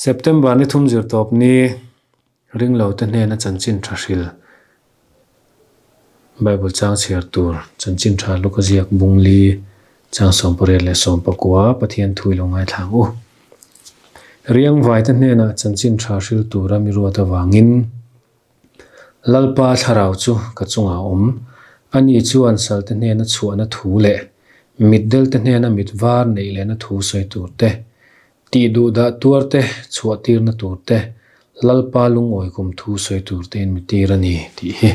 September ni thum zir tawp ni ringlo te hnena chanchin tha hril Bible chang chhiar tur chanchin tha Luka ziak bungli chang sawmpariat leh sawmpakua Pathian thu i lo ngaithla ang u. Riangvai te hnena chanchin tha hril tura mi ruat avangin Lalpa thlarau chu ka chungah a awm. Ani chuan salte hnena chhuahna thu leh mitdelte hnena mit var neih lehna thu sawi tur te, tih duh dah tuar te chhuah tirna tur te, Lalpa lungawi kum thu sawi tur tein mi tir a ni tih hi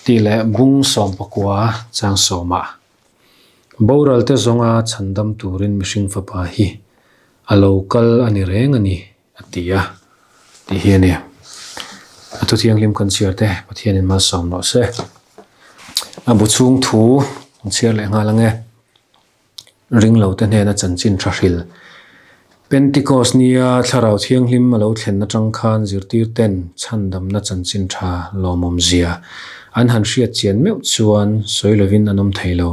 tih leh bung sawmpakua chang sawmah boral te zawnga chhandam turin mihring fapa hi a lo kal a ni reng a ni. A ti a, tih hi a ni. A thu thianghlim kan chhiar te Pathianin malsawm rawh se. A bu chhung thu an chhiar leh nghal ang e. Ringlo te hnena chanchin tha hril. Pentecost nia thlarau thianghlim a lo thlen atang khan zirtir ten chhandamna chanchin tha lawmawm zia an han hriat chian meuh chuan sawi lovin an awm thei lo.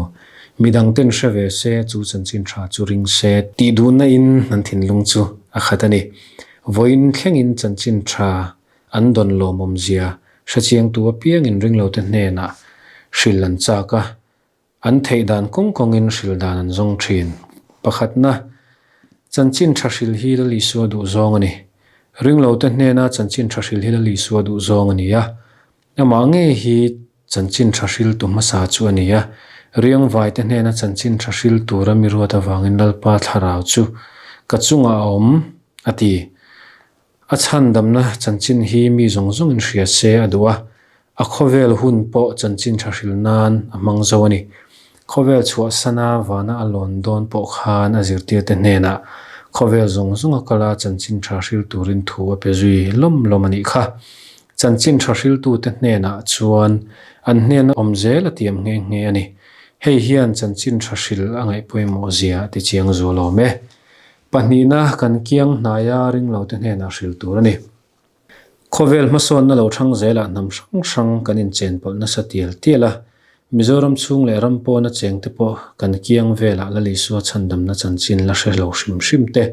Midang ten hre ve se, chu chanchin tha chu ring se. Tih duhna in an thinlung chu a khat a ni. Vawiin thlengin chanchin tha an dawn lawmawm zia hrechiangtu apiangin ringlote hnenah hril an chak a, an theih dan kawng kawngin hril dan an zawng thin. Pakhatna, chanchin tha hril hi Lal Isua duh zawng a ni. Ringlote hnena chanchin tha hril hi Lal Isua duh zawng a ni a, Amah ngei hi chanchin tha hriltu hmasa chu a ni a, Riangvaite hnena chanchin tha hril tura mi ruat avangin Lalpa thlarau chu ka chungah a awm, a ti. A chhandamna chanchin hi mi zawng zawngin hria se a duh a, a khawvel hun pawh chanchin tha hril nan a hmang zo a ni. Khawvel chhuahsana vana a lawn dawn pawh khan a zirtirte hnenah khawvel zawng zawnga kala chanchin tha hril turin thu a pe zui lawm lawm a nih kha. Chanchin tha hriltute hnenah chuan an hnena awm zel a tiam nghe nghe a ni. Hei hian chanchin tha hril a ngaih pawimawh zia a ti chiang zual awm e. Pahnihna kan kiang hnaia ringlote hnenah hril tur a ni. Khawvel hmasawnna lo thang zelah hnam hrang hrang kan inchen pawlh nasa tial tial a, Mizoram chhung leh ram pawna chengte pawh kan kiang velah Lal Isua chhandamna chanchin la hre lo hrim hrim te,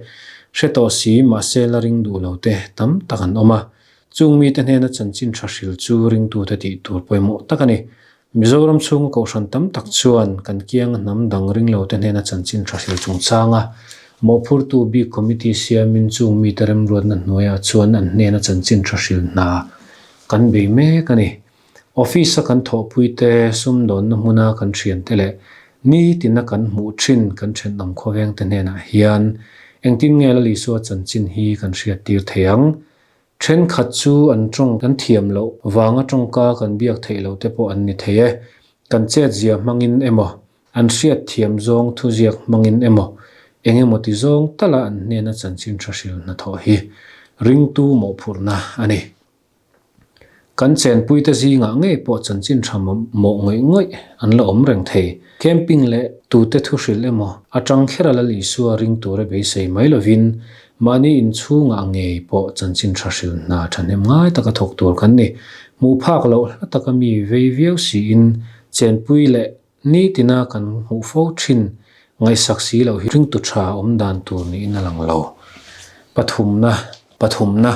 hre tawh si mahse la ring duh lo te tam tak an awm a. Chung mite hnena chanchin tha hril chu ringtute tih tur pawimawh tak a ni. Mizoram chhunga kohhran tam tak chuan kan kianga hnam dang ringlote hnena chanchin tha hril chungchanga mawhphurtu bik committee siamin chung mite remruatna hnuaiah chuan an hnena chanchin tha hril hna kan bei mek a ni. Office-a kan thawhpuite, sumdawnna hmuna kan thiante leh nitina kan hmuh thin kan thenawm khawvengte hnenah hian engtin nge Lal Isua chanchin hi kan hriattir thei ang? Thenkhat chu an tawng kan thiam loh vanga tawngka kan biak theih loh te pawh an ni thei e. Kan chetzia hmangin emaw, an hriat thiam zawng thuziak hmangin emaw, eng emaw ti zawng tala an hnena chanchin tha hril hnathawh hi ringtu mawhphurhna a ni. Kan chenpuite zingah ngei pawh chanchin tha mawh ngawih ngawih an la awm reng thei. Camping leh tute thu hrilh emaw atang khera Lal Isua ring tura beisei mai lovin mahni inchhungah ngei pawh chanchin tha hrilh hna thahnem ngai taka thawk tur kan ni. Hmuh phak loh hla taka mi vei viau siin chenpui leh nitina kan hmuh fo thin ngaihsak si loh hi ringtu tha awm dan tur niin a lang lo. Pathumna Pathumna,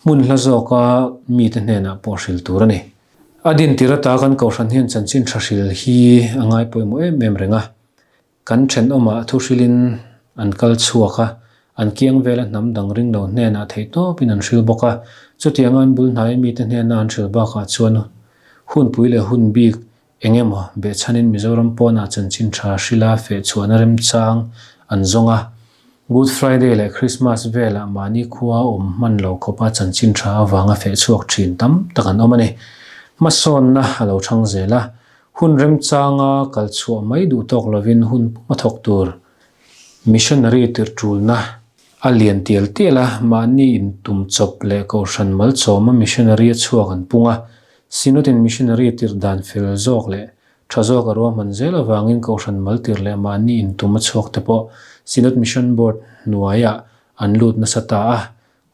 hmun hla zawka mite hnenah pawh hril tur a ni. A dintir ata kan kohhran hian chanchin tha hril hi a ngai pawimawh em em reng a. Kan thenawmah thu hrilin an kal chhuak a, an kiang vela hnam dang ring lo hnenah theihtawpin an hril bawk a. Chutianga an bul hnaia mite hnena an hril bakah chuan hunpui leh hun bik Eng emaw behchhanin Mizoram pawnah chanchin tha hrila fehchhuahna remchang an zawng a. Good Friday leh Christmas velah mahni khua awm hman lo khawpa chanchin tha avanga fehchhuak thin tam tak an awm a ni. Hmasawnna a lo thang zel a, hun remchanga kal chhuah mai duh tawk lovin hun puma thawk tur missionary tirhtulna a lian tial tial a, mahni intum chawp leh kohhran malchawma missionary a chhuak an pung a. Synod-in missionary tirh dan fel zawk leh tha zawk a ruahman zel avangin Kohhran mal tirh leh mahni intum a chhuak te pawh Synod Mission Board hnuaiah an lut nasa ta a,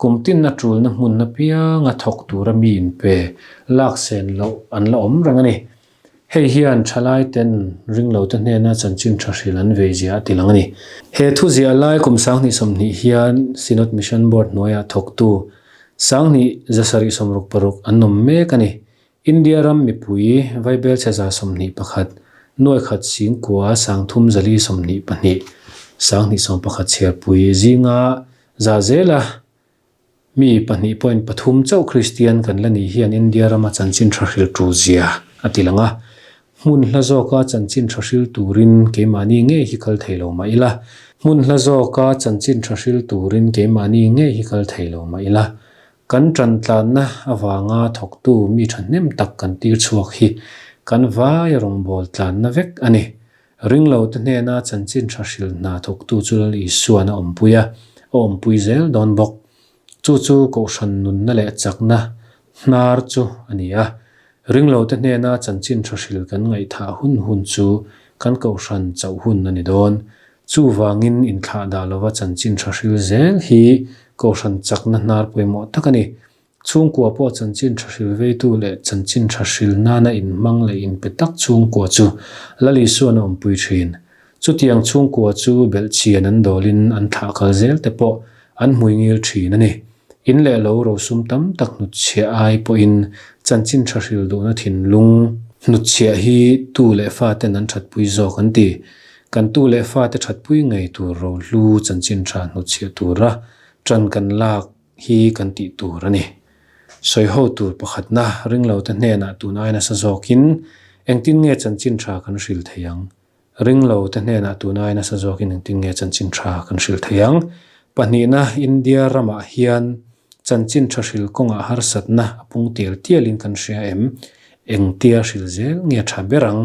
kum tin a tulna hmun apianga thawk tura mi inpe lak sen loh an la awm reng a ni. Hei hian thalaiten ringlote hnena chanchin tha hrilh an vei zia a ti lang a ni. He thu ziah lai kum 2020 hian Synod Mission Board hnuaiah thawktu 2766 an awm mek a ni. India ram mipui vaibelchhe 21, nuaikhat singkua 3422, 2021 chhiarpui zinga za zela Mi 2.3 chauh Kristian kan la nih hian India rama chanchin tha hril tul zia a ti lang a. Hmun hla zawka chanchin tha hril turin keimahni ngei hi kal thei lo mah ila. Hmun hla zawka chanchin tha hril turin keimahni ngei hi kal thei lo mah ila. Kan tan tlanna avanga thawktu mi thahnem tak kan tir chhuak hi kan vai rawngbâwl tlanna vek a ni. Ringlote hnena chanchin tha hril hna thawktu chu Lal Isuan a awmpui a, a awmpui zel dawn bawk. Chu chu Kohhran nunna leh chakna hnar chu a ni a. Ringlote hnena chanchin tha hril kan ngaihthah hun hun chu kan Kohhran chauh hun a ni dawn. Chuvangin inthlah dah lova chanchin tha hril zel hi Kohhran chakna hnar pawimawh tak a ni. Chhungkua pawh chanchin tha hril veitu leh chanchin tha hril nana inhmang leh inpe tak chhungkua chu Lal Isuan a awmpui thin. Chutiang chhungkua chu belhchian an dawlin an thlah kal zel te pawh an hmui ngil thin a ni. In leh lo rosum tam tak hnutchhiah ai pawhin chanchin tha hril duhna thinlung hnutchhiah hi tu leh faten an thatpui zawk an ti. Kan tu leh fate thatpui ngei tur rohlu chanchin tha hnutchhiah tura tan kan lak hi kan tih tur a ni. Sawiho tur pakhatna ringlote hnenah tun ai nasa zawkin engtin nge chanchin tha kan hril thei ang? Ringlote hnenah tun ai nasa zawkin engtin nge chanchin tha kan hril thei ang? Pahnihna, India ramah hian chanchin tha hril kawngah harsatna a pung tial tialin kan hria em? Engtia hril zel nge tha ber ang?